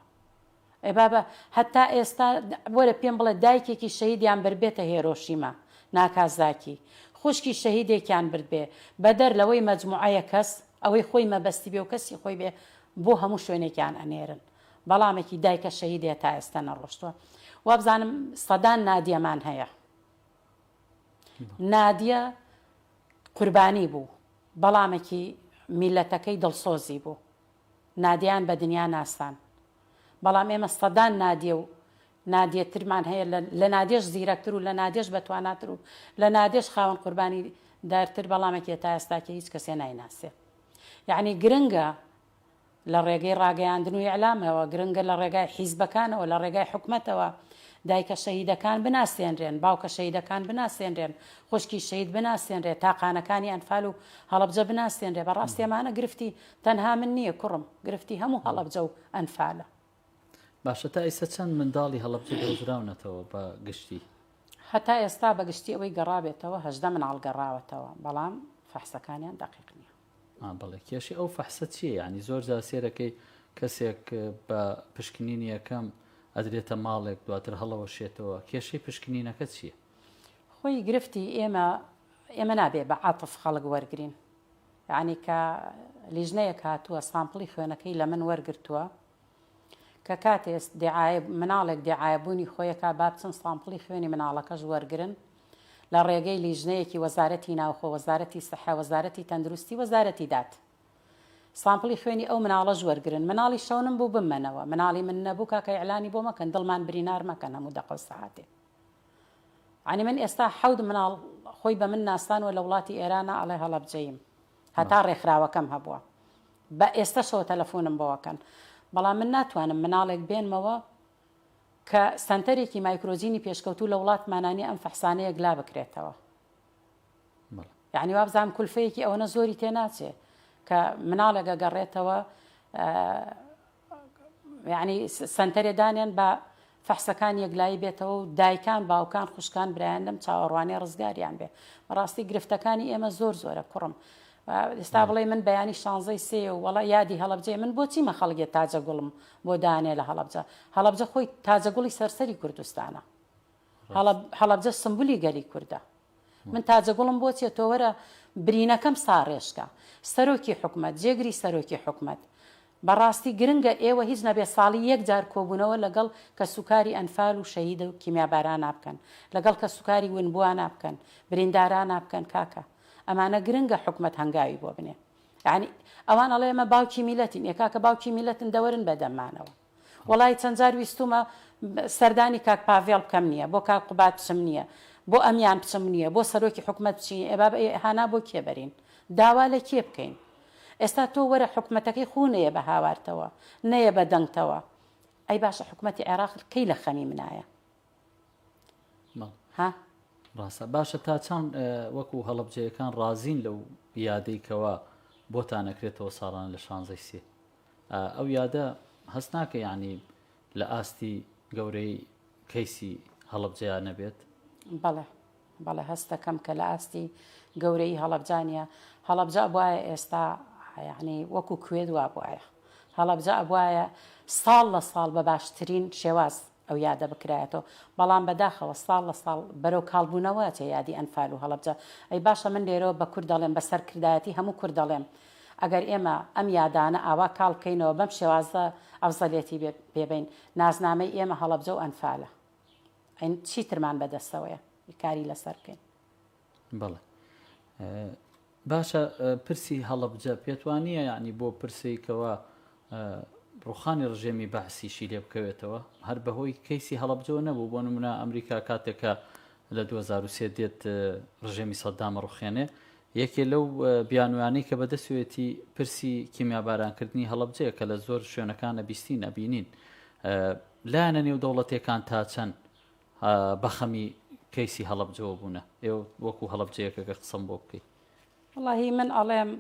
S2: ئێ بابە هەتا ئێستا وەرە پێم بڵێ دایکێکی شەهیدیان بردبێتە هێرۆشیما ناکازاکی خوشکی شەهیدێکیان بردبێ بەدەر لەوەی مەجموعەیە کەس ئەوەی خۆی مەبەستی بێ و کەسی خۆی بێ بۆ هەموو شوێنێکیان ئەنێرن بەڵامێکی دایکە شەهیدە تا ئێستا نەڕۆشتووە وابزانم سەدان نادیەمان هەیە نادیە قوربانی بوو بەڵامێکی میلەتەکەی دڵسۆزی بوو نادیان بە دنیا ناسان بەڵام ئێمە سەدان نادیە و نادیەترمان هەیە لە نادێش زیرەکتر و لە نادێش بەتواناتر و لە نادێش خاوەن قوربانی دارتر بەڵامێکی تا ئێستاکە هیچ کەسێ نایناسێ یعنی گرنگە لە ڕێگەی ڕاگەیاندن و ئیعلامەوە، گرنگە لە ڕێگای حیزبەکانەوە، لە ڕێگای حکومەتەوە دایکە شەهیدەکان بناسێنرێن، باوکە شەهیدەکان بناسێنرێن، خوشکی شەهید بناسێنرێ، تاقانەکانی ئەنفال و هەڵەبجە بناسێنرێ. بەڕاستی ئەمانە گرفتی تەنها من نییە کوڕم، گرفتی هەموو هەڵەبجە و ئەنفالە.
S1: باشە تا ئیستا چەند منداڵی هەڵەبجە دۆزراونەتەوە بە گشتی؟
S2: هەتا ئێستا بە گشتی ئەوەی گەڕابێتەوە 18 مناڵ گەڕاوەتەوە، بەڵام فەحسەکانیان دەقیق نییە.
S1: ئا بەڵێ کێشەی ئەو فەحسە چییە یانی زۆر جار سێرەکەی کەسێک بە پشکنینی یەکەم ئەدرێتە ماڵێک دواتر هەڵەوەشێتەوە کێشەی پشکنینەکە چییە؟
S2: خۆی گرفتی ئێمە ئێمە نابێ بە عاتف خەڵک وەرگین یعنی کە لیژنەیەک هاتووە sample ی خوێنەکەی لە من وەرگرتووە کە کاتێ دیعایە مناڵێک دیعایە بوونی خۆیەکا با بچن sample ی خوێنی مناڵەکەش وەرگرن لە ڕێگەی لیژنەیەکی وەزارەتی ناوخۆ وەزارەتی سحە وەزارەتی تەندروستی وەزارەتی داد sample ی خوێنی ئەو مناڵەش وەرگرن مناڵی شەونم بوو بمەنەوە مناڵی من نەبوو کاکە ئیعلانی بۆ مەکەن دڵمان برینار مەکەن هەموو دەقە و سەعاتێ عنی من ئێستا حەوت مناڵ خۆی بە من ناسانوە لە وڵاتی ئێرانە ئەڵێ هەڵەبجەیم هەتا ڕێکخراوەکەم هەبووە بە ئێستەشەوە تەلەفۆنم بۆ ئەکەن بەڵام من ناتوانم مناڵێک بێنمەوە کە سەنتەرێکی مایکرۆجینی پێشکەوتوو لە وڵاتمانا نیە ئەم فەحسانە یەکلا بکرێتەوە یعنی وابزانم کولفەیەکی ئەوەنە زۆری تێ ناچێ کە مناڵێک ئەگەڕێتەوە یعنی سەنتەرێ دانێن بە فەحسەکان یەکلایی بێتەوە و دایکان باوکان خوشکان برایان لەم چاوەڕوانیە ڕزگاریان بێ بەڕاستی گرفتەکانی ئێمە زۆر زۆرە کوڕم ئێستا بڵێ من بەیانی شانزەی سێ و وەڵا یادی هەڵەبجەیە من بۆچی مە خەڵگێ تاجە گوڵم بۆ دانێ لە هەڵەبجە هەڵەبجە خۆی تاجە گوڵی سەرسەری کوردستانە هەڵەبجە سمبولی گەلی کوردە من تاجەگوڵم بۆ چیە تۆ وەرە برینەکەم ساڕێژکە. سەرۆکی حکومەت، جێگری سەرۆکی حکومەت. بەڕاستی گرنگە ئێوە هیچ نەبێ ساڵی یەک جار کۆبوونەوە لەگەڵ کەسوکاری ئەنفال و شەهید و کیمیابارانا بکەن. لەگەڵ کەسوکاری ونبووانا بکەن. بریندارانا بکەن کاکە. ئەمانە گرنگە حکومەت هەنگاوی بۆ بنێ. یەعنی ئەوان ئەڵێ ئێمە باوکی میلەتین. ئێ کاکە باوکی میلەتن دەوەرن بەدەممانەوە. وەڵایی چەند جار ویستومە سەردانی کاک پاڤێڵ بکەم نیە بۆ کاک قوباد بچم نیە بۆ ئەمیان بچم نیە بۆ سەرۆکی حکومەت بچین ئێ بابە ئێ هانا بۆ کێ بەرین داوا لە کێ بکەین ئێستا تۆ وەرە حکومەتەکەی خو نەیە بە هاوارتەوە نەیە بە دەنگتەوە ئەی باشە حکومەتی عێراق کەی لە خەمی منایە ها
S1: ڕاستە باشە تا چەند وەکو هەڵەبجەیەکان ڕازین لەو یادەی کەوا بۆتان ئەکرێتەوە ساڵانە لە شانزەی سێ ئەو یادە هەست ناکە یانی لە ئاستی گەورەی کەیسی هەڵەبجەیا نەبێت؟
S2: بەڵێ بەڵێ هەست دەکەم کە لە ئاستی گەورەی هەڵەبجە نیە. هەڵەبجە ئەبوایە ئێستا. سەراحە یەعنی وەکو کوێت وابوایە هەڵەبجە ئەبوایە ساڵ لە ساڵ بە باشترین شێواز ئەو یادە بکرایەتەوە بەڵام بەداخەوە ساڵ لە ساڵ بەرەو کاڵبوونەوە ئەچێ یادی ئەنفال و هەڵەبجە ئەی باشە من لێرەوە بە کورد دەڵێم بە سەرکردایەتی هەموو کورد دەڵێم ئەگەر ئێمە ئەم یادانە ئاوا کاڵ بکەینەوە بەم شێوازە ئەفزەلێتی پێ بەین نازنامەی ئێمە هەڵەبجە و ئەنفالە ئەی چیترمان بەدەستەوەیە کاری لەسەر بکەین.
S1: بەڵێ باشە پرسی هەڵەبجە پێت وانییە یعنی بۆ پرسی کەوا ڕوخانی ڕژێمی بەعسیشی لێ بکەوێتەوە هەر بەهۆی کەیسی هەڵەبجەوە نەبوو بۆ نمونە ئەمریکا کاتێکە لە 2023 دێت ڕژێمی سەدامە ڕوخێنێ یەکێ لەو بیانوانەی کە بەدەستوێتی پرسی کیمیابارانکردنی هەڵەبجەیە کە لە زۆر شوێنەکانە بیستین ئەبینین لایەنە نێودەوڵەتیەکان تا چەند بەخەمی کەیسی هەڵەبجەوە بوونە؟ ئێوە وەکو هەڵەبجەیەکە گەر قسەم بۆ بکەی.
S2: وەڵاهی من ئەڵێم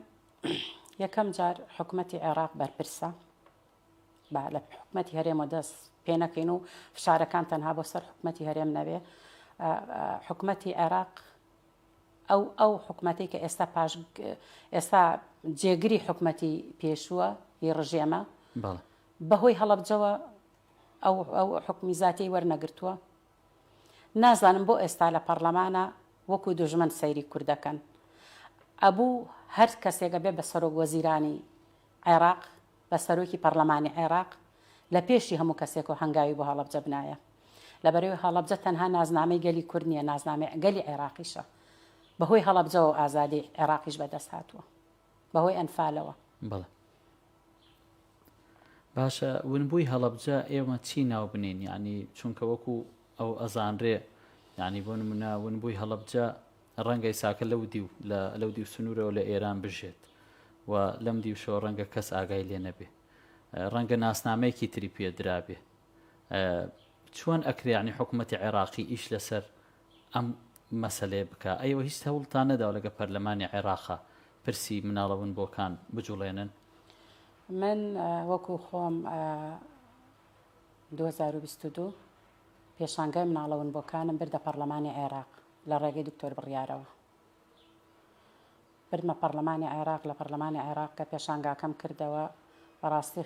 S2: یەکەم جار حکومەتی عێراق بەرپرسە با لە حکومەتی هەرێمەوە دەست پێ نەکەین و فشارەکان تەنها بۆ سەر حکومەتی هەرێم نەبێ حکومەتی عێراق ئەو ئەو حکومەتەی کە ئێستا پاش ئێستا جێگری حکومەتی پێشووە هی ڕژێمە بەهۆی هەڵەبجەوە ئەو ئەو حوکمی زاتیەی وەرنەگرتووە؟ نازانم بۆ ئێستا لە پەڕلەمانا وەکو دوژمن سەیری کورد دەکەن. ئەبوو هەر کەسێک ئەبێ بە سەرۆک وەزیرانی عێراق، بە سەرۆکی پەڕلەمانی عێراق، لە پێشی هەموو کەسێکەوە هەنگاوی بۆ هەڵەبجە بنایە. لەبەرئەوەی هەڵەبجە تەنها نازنامەی گەلی کورد نییە، نازنامەی گەلی عێراقیشە. بەهۆی هەڵەبجەوە ئازادی عێراقیش بەدەست هاتووە. بەهۆی ئەنفالەوە.
S1: بەڵێ. باشە ونبووی هەڵەبجە ئێمە چی ناو بنێین یعنی چونکە وەکو ئەو ئەزانرێ یعنی بۆ نمونە ونبووی هەڵەبجە ڕەنگە ئیساکە لەو دیو لە لەو دیو سنوورەوە لە ئێران بژێت و لەم دیوشەوە ڕەنگە کەس ئاگای لێ نەبێ ڕەنگە ناسنامەیەکی تری پێ درابێ چۆن ئەکرێ یعنی حکوومەتی عێراقی ئیش لەسەر ئەم مەسەلەیە بکا ئەیوە هیچ هەوڵتان نەداوە لەگە پەرلەمانی عێراقا پرسی مناڵە ونبووەکان بجوڵێنن؟
S2: من وەکو خۆم 2022 پێشانگای مناڵە ونبووەکانم بردە پەڕلەمانی عێراق لە ڕێگەی دکتۆر بڕیارەوە بردمە پەڕلەمانی عێراق لە پەڕلەمانی عێراق کە پێشانگاکەم کردەوە بەڕاستی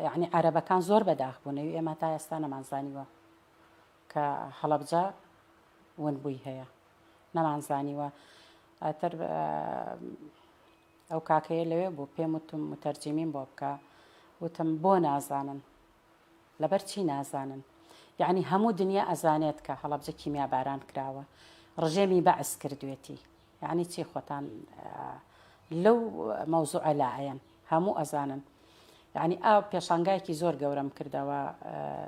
S2: یعنی عەرەبەکان زۆر بەداخ بوون ئێمە تا ئێستا نەمانزانیوە کە هەڵەبجە ونبووی هەیە نەمانزانیوە ئەتر ئەو کاکەیە لەوێ بوو پێم وتم متەرجیمیم بۆ بکە وتم بۆ نازانن لەبەر چی نازانن یعنی هەموو دنیا ئەزانێت کە هەڵەبجە کیمیا باران کراوە ڕژێمی بەعس کردوێتی یعنی چی خۆتان لەو مەوزوعە لائەیەن هەموو ئەزانن یعنی ئاو پێشانگایەکی زۆر گەورەم کردەوە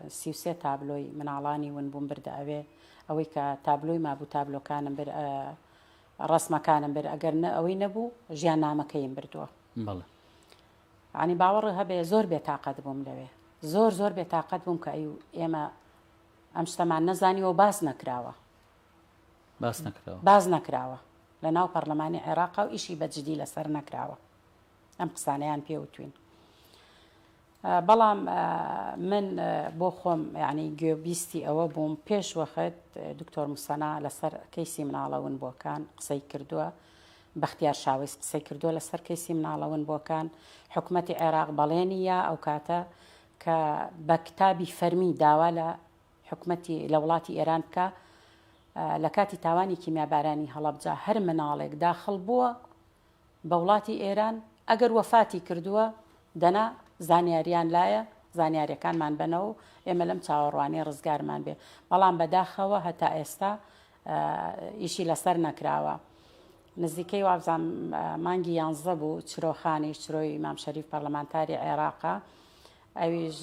S2: 33 تابلۆی مناڵانی ون بووم بردە ئەوێ ئەوەی کە تابلۆی مابوو تابلۆکانم بر ڕسمەکانم بر ئەگەر نە ئەوەی نەبوو ژیان نامەکەیم بردووە
S1: بەڵێ
S2: عنی باوەڕ هەبێ زۆر بێتاقەت بووم لەوێ زۆر زۆر بێتاقەت بووم کە ئەی ئێمە ئەم شتەمان نەزانیوە باس نەکراوە
S1: باس نەکراوە
S2: باس نەکراوە لە ناو پەرلەمانی عێراقا و ئیشی بە جدی لەسەر نەکراوە ئەم قسانەیان پێ وتوین بەڵام من بۆ خۆم یعنی گوێبیستی ئەوە بووم پێش وەخت دکتۆر موسەنا لەسەر کەیسی مناڵە ونبووەکان قسەی کردووە بەختیار شاوەیس قسەی کردووە لەسەر کەیسی مناڵە ونبووەکان حکومەتی عێراق بەڵێنی یا ئەو کاتە کە بە کتابی فەرمی داوا لە حکومەتی لە وڵاتی ئێران بکا لە کاتی تاوانی کیمیابارانی هەڵەبجە هەر مناڵێک داخڵ بووە بە وڵاتی ئێران ئەگەر وەفاتی کردووە دەنا زانیاریان لایە زانیاریەکانمان بەنەوە و ئێمە لەم چاوەڕوانیە ڕزگارمان بێ بەڵام بەداخەوە هەتا ئێستا ئیشی لەسەر نەکراوە نزیکەی وابزانم مانگی یانزە بوو چرۆخانیش چرۆی مام شەریف پەرلەمانتاری عێراقە ئەویش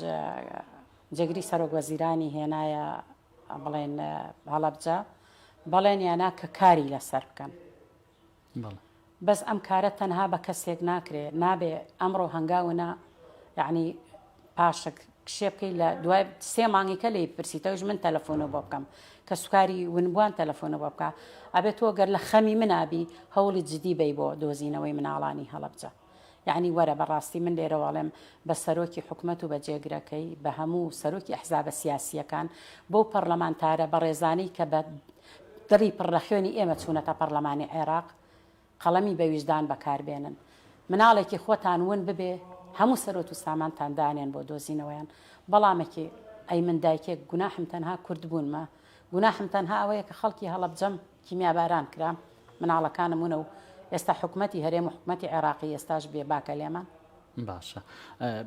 S2: جێگری سەرۆک وەزیرانی هێنایە بڵێن هەڵەبجە بەڵێنیانە کە کاری لەسەر بکەن بەس ئەم کارە تەنها بە کەسێک ناکرێ نابێ ئەمڕۆ هەنگاونا یعنی پاشک کشێ بکەی لە دوای سێ مانگیکە لی پرسیتەوەش من تەلەفۆنە بۆ بکەم کە سوکاری ونبووان تەلەفۆنە بۆ بکە ئەبێت تۆ گەر لە خەمی منابی هەوڵی جدی بەی بۆ دۆزینەوەی مناڵانی هەڵەبجە یەعنی وەرە بەڕاستی من لێرەوە ئەڵێم بە سەرۆکی حکومەت و بە جێگرەکەی، بە هەموو سەرۆکی ئەحزابە سیاسییەکان، بەو پەڕلەمانتارە بەڕێزانەی کە بە دڵی پڕ لە خوێنی ئێمە چوونەتە پەڕلەمانی عێراق، قەڵەمی بە ویژدان بەکار بێنن. مناڵێکی خۆتان ون ببێ هەموو سەرۆت و سامانتان دانێن بۆ دۆزینەوەیان بەڵامەکی ئەی من دایکێک گوناحم تەنها کورد بوونمە گوناحم تەنها ئەوەیە کە خەڵکی هەڵەبجەم کیمیاباران کرام مناڵەکانم ونە و ئێستا حکومەتی هەرێم و حکومەتی عێراقی ئێستاش بێ باکە لێمان.
S1: باشە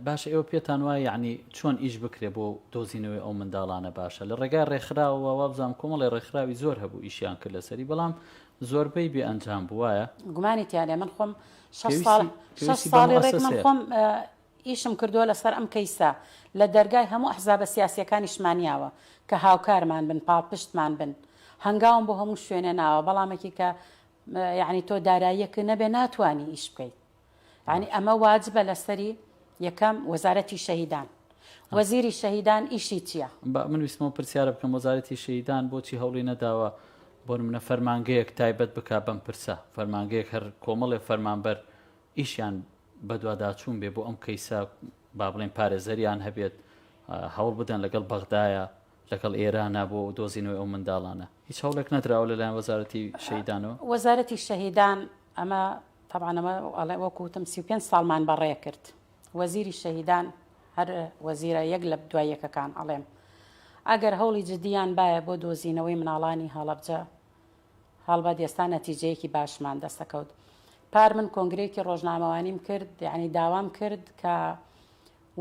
S1: باشە ئێوە پێتان وایە یەعنی چۆن ئیش بکرێ بۆ دۆزینەوەی ئەو منداڵانە باشە لە ڕێگای ڕێکخراوەوە وابزانم کۆمەڵی ڕێکخراوی زۆر هەبوو ئیشیان کرد لەسەری بەڵام زۆربەی بێ ئەنجام بوو وایە؟
S2: گومانی تیا نیە من خۆم شەش ساڵ شەش
S1: پێویستی بە
S2: ساڵی ڕێک من
S1: موئەسەسەیە.
S2: خۆم ئیشم کردووە لەسەر ئەم کەیسە لە دەرگای هەموو ئەحزابە سیاسیەکانیشمان یاوە کە هاوکارمان بن پاڵپشتمان بن هەنگاوم بۆ هەموو شوێنێ ناوە بەڵامێکی کە یعنی تۆ داراییەک نەبێ ناتوانی ئیش بکەیت یعنی ئەمە واجبە لەسەری یەکەم وەزارەتی شەهیدان وەزیری شەهیدان ئیشی چییە؟
S1: با من ویستمەوە پرسیارە بکەم وەزارەتی شەهیدان بۆچی هەوڵی نەداوە بۆ نمونە فەرمانگەیەک تایبەت بک بەم پرسە فەرمانگەیەک هەر کۆمەڵێ فەرمانبەر ئیشیان بەدواداچوون بێ بۆ ئەم کەیسە با بڵێن پارێزەریان هەبێت هەوڵ بدەن لەگەڵ بەغدایە لەگەڵ ئێرانە بۆ دۆزینەوەی ئەو منداڵانە هیچ هەوڵێک نەدراوە لەلایەن وەزارەتی شەهیدانەوە؟
S2: وەزارەتی شەهیدان ئەمە تەبعەن ئەمە ئەڵێ وەکو وتم 35 ساڵمان بەڕێ کرد وەزیری شەهیدان هەر وەزیرە یەک لە دوای یەکەکان ئەڵێم ئەگەر هەوڵی جدیان بایە بۆ دۆزینەوەی مناڵانی هەڵەبجە هەڵبەت ئێستا نەتیجەیەکی باشمان دەستەکەوت پار من کۆنگرەیەکی ڕۆژنامەوانیم کرد یعنی داوام کرد کە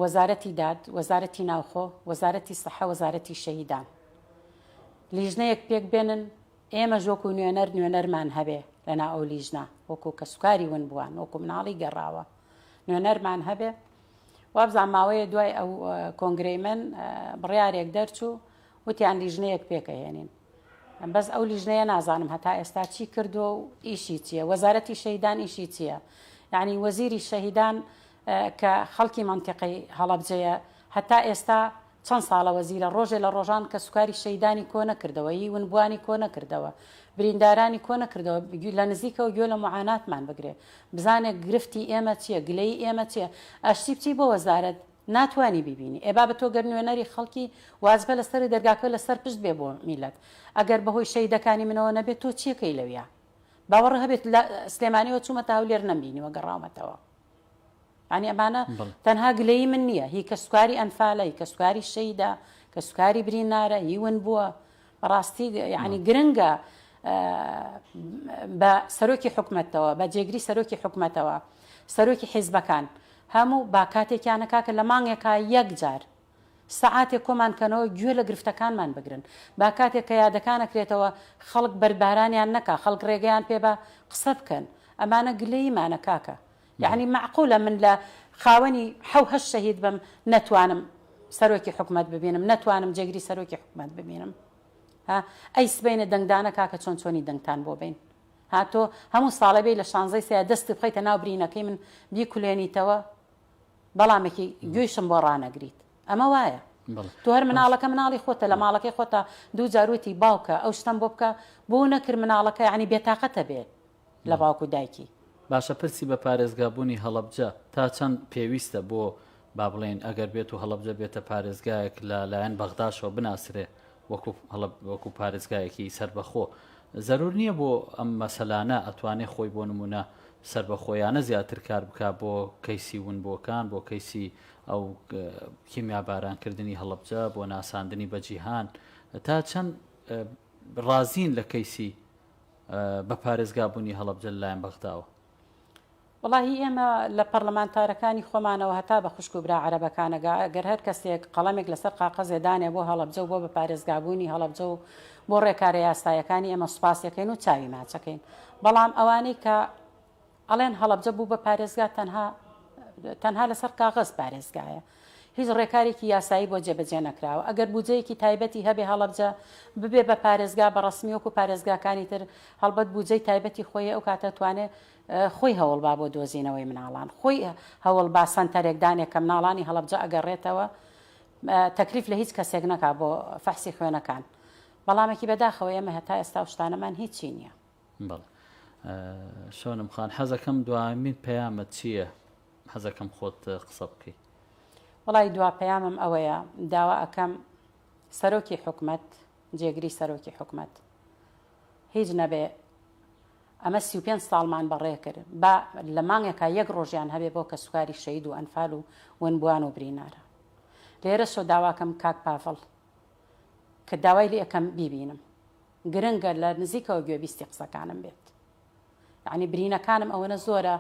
S2: وەزارەتی داد، وەزارەتی ناوخۆ، وەزارەتی سەحە، وەزارەتی شەهیدان لیژنەیەک پێک بێنن، ئێمەش وەکو نوێنەر نوێنەرمان هەبێ لەناو ئەو لیژنە، وەکو کەسوکاری ونبووان، وەکو مناڵی گەڕاوە نوێنەرمان هەبێ. وابزانم ماوەیە دوای ئەو کۆنگرەی من بڕیارێک دەرچوو وتیان لیژنەیەک پێکەهێنین. بەس ئەو لیژنەیە نازانم هەتا ئێستا چی کردووە و ئیشی چییە وەزارەتی شەهیدان ئیشی چییە یعنی وەزیری شەهیدان کە خەڵکی مەنتیقەی هەڵەبجەیە هەتا ئێستا چەند ساڵە وەزیرە ڕۆژێ لە ڕۆژان کە سوکاری شەیدانی کۆ نەکردەوە ی ونبوانی کۆ نەکردەوە بریندارانی کۆ نەکردەوە لە نزیکەوە گوێ لە معاناتمان بگرێ بزانێ گرفتی ئێمە چییە گلەیی ئێمە چییە ئەشتی بچی بۆ وەزارەت ناتوانی بیبینی ئێ بابە تۆ گەر نوێنەری خەڵکی واجبە لەسەری دەرگاکە لەسەر پشت بێ بۆ میلەت ئەگەر بەهۆی شەیدەکانی منەوە نەبێت تۆ چیەکەی لەویا باوەڕ هەبێت لە سلێمانیەوە چوومەتە هەولێر نەمبینیوە گەڕاومەتەوە ینی ئەمانە تەنها گلەیی من نییە هی کەسوکاری ئەنفالە هی کەسوکاری شەیدا کەسوکاری برینارە هی ون بووە بەڕاستی یعنی گرنگە بە سەرۆکی حکومەتەوە بە جێگری سەرۆکی حکومەتەوە سەرۆکی حیزبەکان هەموو با کاتێکیانە کاکە لە مانگێکا یەک جار سەعاتێک کۆمان کەنەوە گوێ لە گرفتەکانمان بگرن با کاتێک کە یادەکان ئەکرێتەوە خەڵک بەردبارانیان نەکا خەڵک ڕێگەیان پێ با قسە بکەن ئەمانە گلەییمانە کاکە یەعنی مەعقولە من لە خاوەنی حەو هەشت شەهید بم نەتوانم سەرۆکی حکومەت ببینم نەتوانم جێگری سەرۆکی حکومەت ببینم ها ئەی سبەینێ دەنگدانە کاکە چۆن چۆنی دەنگتان بۆ بین ها تۆ هەموو ساڵێ بێی لە شانزەی سێ دەستت بخەیتە ناو برینەکەی من بیکولێنیتەوە بەڵامێکی گوێیشم بۆ ڕانەگریت ئەمە وایە تۆ هەر مناڵەکە مناڵی خۆتە لە ماڵەکەی خۆتە دوو جار وتی باوکە ئەو شتەم بۆ بکە بۆ نەکرد مناڵەکە یعنی بێتاقەتە بێ لە باوک و دایکی.
S1: باشە پرسی بە پارێزگابوونی هەڵەبجە تا چەند پێویستە بۆ با بڵێین ئەگەر بێت و هەڵەبجە بێتە پارێزگایەک لە لایەن بەغداشەوە بناسرێ وەکو هەڵەب وەکو پارێزگایەکی سەربەخۆ زەرور نییە بۆ ئەم مەسەلانە ئەتوانێ خۆی بۆ نمونە سەربەخۆیانە زیاتر کار بکا بۆ کەیسی ونبووەکان بۆ کەیسی ئەو کیمیابارانکردنی هەڵەبجە بۆ ناساندنی بە جیهان تا چەند ڕازین لە کەیسی بە پارێزگا بوونی هەڵەبجە لەلایەن بەغداوە؟
S2: وەڵاهی ئێمە لە پەڕلەمانتارەکانی خۆمانەوە هەتا بە خوشک و برا عەرەبەکانەگا گەر هەر کەسێک قەڵەمێک لەسەر قاقەزێ دانێ بۆ هەڵەبجە و بۆ بە پارێزگابوونی هەڵەبجە و بۆ ڕێکارە یاسایەکانی ئێمە سوپاسیەکەین و چاوی ماچەکەین بەڵام ئەوانەی کە ئەڵێن هەڵەبجە بوو بە پارێزگا تەنها تەنها لەسەر کاغەز پارێزگایە هیچ ڕێکارێکی یاسایی بۆ جێبەجێ نەکراوە ئەگەر بودجەیەکی تایبەتی هەبێ هەڵەبجە ببێ بە پارێزگا بە ڕەسمی وەکو پارێزگاکانی تر هەڵبەت بودجەی تایبەتی خۆی ئەو کاتە توانێ خۆی هەوڵ با بۆ دۆزینەوەی مناڵان خۆی هەوڵ با سەنتەرێک دانێ کە مناڵانی هەڵەبجە ئەگەڕێتەوە تەکلیف لە هیچ کەسێک نەکا بۆ فەحسی خوێنەکان بەڵامێکی بەداخەوە ئێمە هەتا ئێستا و شتانەمان هیچی نییە.
S1: بەڵێ شەونم خان حەزەکەم دوامین پەیامت چییە حەزەکەم خۆت قسە بکەی.
S2: وەڵی دوا پەیامم ئەوەیە داوا ئەکەم سەرۆکی حکومەت جێگری سەرۆکی حکومەت هیچ نەبێ. ئەمە 35 ساڵمان بەڕێ کرد با لە مانگێکا یەک ڕۆژیان هەبێ بۆ کەسوکاری شەهید و ئەنفال و ونبووان و برینارە. لێرەشەوە داواکەم کاک پاڤڵ کە داوای لێ ئەکەم بیبینم. گرنگە لە نزیکەوە گوێبیستی قسەکانم بێت. یەعنی برینەکانم ئەوەنە زۆرە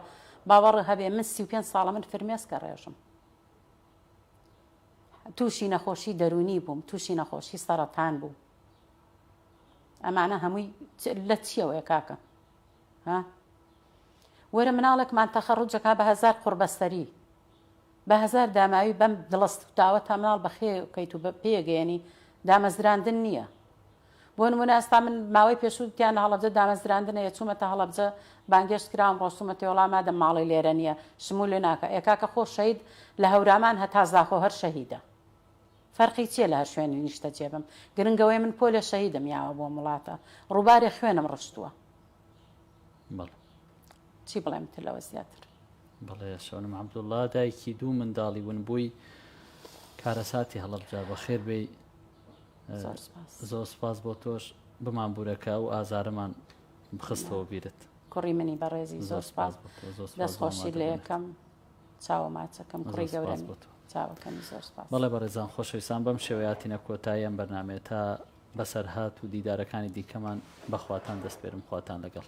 S2: باوەڕ هەبێ من 35 ساڵە من فرمێسکە ڕێژم. تووشی نەخۆشی دەروونی بووم، تووشی نەخۆشی سەرەتان بووم. ئەمانە هەمووی لە چیەوەیە کاکە؟ ها؟ وەرە مناڵێکمان تەخەڕوجەکە بە هەزار قوڕبەسەری بە هەزار داماوی بەم دڵە سوتاوە تا مناڵ بەخێ کەیت و پێگەیەنی دامەزراندن نییە. بۆ نمونە ئێستا من ماوەی پێشوو تیان لە هەڵەبجە دامەزراندنە یە چوومەتە هەڵەبجە بانگێشت کراوم ڕۆشتومەتێ وەڵا مادەم ماڵی لێرە نییە شمولێ ناکا ئێ کاکە خۆ شەهید لە هەورامان هەتا زاخۆ هەر شەهیدە فەرقی چییە لە هەر شوێنی نیشتەجێ بم گرنگ ئەوەیە من پۆلێ شەهیدم یاوە بۆم وڵاتە ڕووبارێ خوێنم ڕشتووە.
S1: بەڵێ.
S2: چی بڵێم تر لەوە زیاتر.
S1: بەڵێ شەونم عەبدوڵڵا دایکی دوو منداڵی ونبووی کارەساتی هەڵەبجە بەخێر بێی
S2: زۆر سپاس.
S1: زۆر سپاس بۆ تۆش بمانبوورە کە ئەو ئازارەمان خستەوە بیرت.
S2: کوڕی منی بەڕێزی زۆر سپاس دەست خۆشی لێ ئەکەم چاوە ماچەکەم کوڕی گەورەمی چاوەکەمی زۆر سپاس.
S1: بەڵێ بەڕێزان خۆشەویستان بەم شێوەیە هاتینە کۆتایی ئەم بەرنامەیە تا بەسەرهات و دیدارەکانی دیکەمان بەخواتان دەسپێرم خواتان لەگەڵ.